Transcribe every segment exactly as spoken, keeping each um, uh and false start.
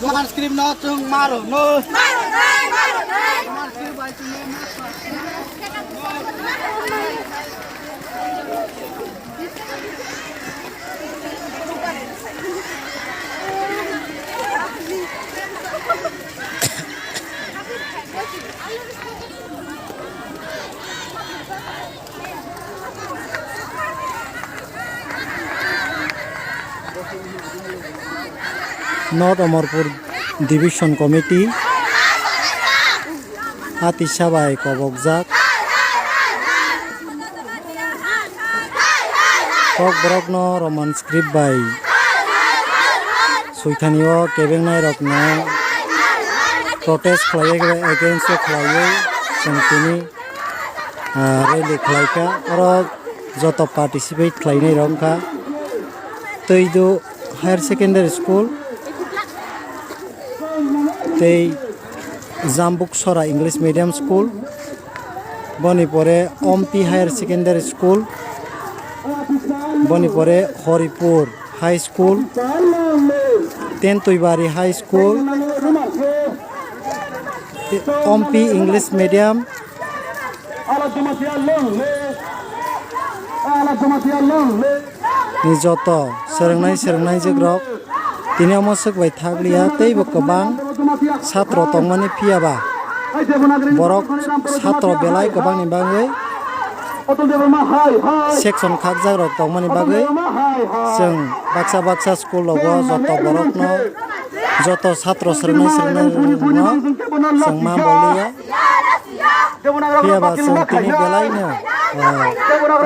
Roman script no chwng maro no. Roman script bai chwng no. North Amarpur Division Committee, a tisa bai kobokjak. Kokborokno Roman script bai swithani o kebengnairokno protest khlaiwi, against o khlaiwi chwng tini, ah, rally khlaikha. Oro joto participate khlainairok wngkha Twidu Higher Secondary School tei Jambuksora English Medium School, boni pore Ompi Higher Secondary School, boni pore Horipur High School, Tentuibari High School, Ompi English Medium, ni joto swrwngnai swrwngnaijwkrok tini omo swk bai thak liya, teibo kwbang satro tongmani, phiya ba borok satro belai kwbangni bagwi section khakjakrok tongmani bagwi chwng baksa baksa school rogo joto borokno, joto satro swrwngnai swrwngnairokno chwng ma boliya. Phiya ba chwng tini belaino, ah,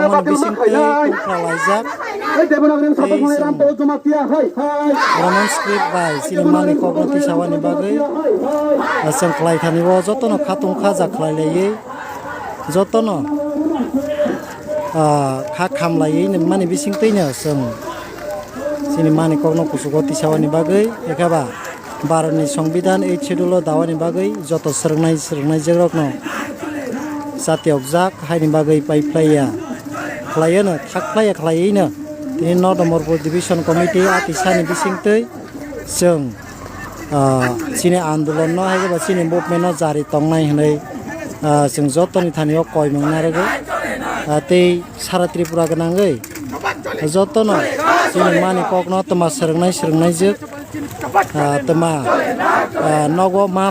omo bisingtwi tongkha laijak. Tei chwng Roman script bai chini mani kokno tisawani bagwi, ah, chwng khlai thani o jotono khatung khaja khlai laiwi, jotono, ah, kha kham laiwi mani bisingtwino chwng chini mani kokno kuchugo tisawani bagwi, ekhaba Bharatni Songbidan eighth Schedule o dawani bagwi joto swrwngnai swrwngnaijwkrokno chatiyokjak haini bagwi pai phlaiya, khlaiwino thak phlaiya khlaiwino tini North Amarpur Division Committee a tisani bisingtwi chwng, ah, chini andolonno hai ba chini movement no jari tongnai hwnwi, ah, chwng jotoni thani o koimung narwgo, ah, tei sara Tripura gwnangwi jotono chini mani kokno twma swrwngnai swrwngnaijwk, ah, twma, ah, nogo ma